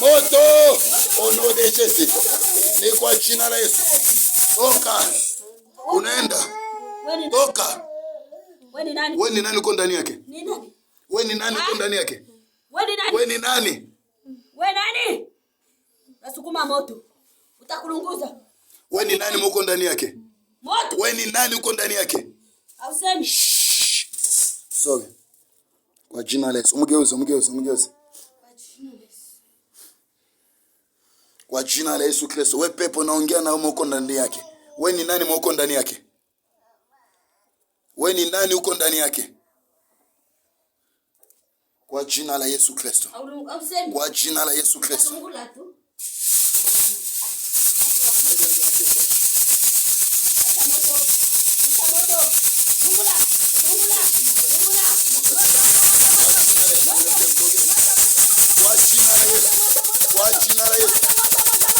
Moto au nom de Jésus. Ni kwa jina la Yesu. Toka. Unaenda. Toka. Wewe ni nani? Wewe ni nani uko ndani yake? Ni nani? Wewe ni nani uko ndani yake? Wewe ni nani? Wewe ni nani? Wewe nani? Nasukuma moto. Utakulunguza. Wewe ni nani uko ndani yake? Moto. Wewe ni nani uko ndani yake? Hausemi. Sorry. Kwa jina la Yesu. Mgeuze, mgeuze, mgeuze. Kwa jina la Yesu Kristo. We pepo naongea na wewe uko ndani yake. We ni nani uko ndani yake? We ni nani uko ndani yake? Kwa jina la Yesu Kristo. Hausemi. Kwa jina la Yesu Kristo. Utalungula tu. Moto. Moto. Lungula. Lungula. Lungula. Kwa jina la Yesu. Kwa jina la Yesu.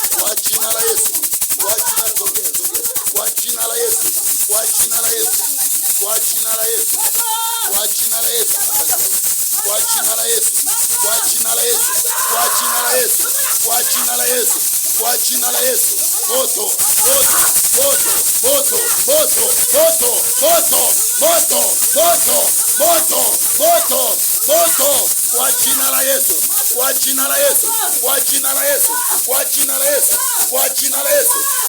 Kwa jina la Yesu. Kwa jina sogea, sogea. Kwa jina la Yesu. Kwa jina la Yesu. Kwa jina la Yesu. Kwa jina la Yesu. Kwa jina la Yesu. Kwa jina la Yesu. Kwa jina la Yesu. Kwa jina la Yesu. Kwa jina la Yesu. Moto, moto, moto, moto, moto, moto, moto, moto, moto, moto, moto, moto. Kwa jina la Yesu. Kwa jina la Yesu. Kwa jina la Yesu. Kwa jina la Yesu. Kwa jina la Yesu.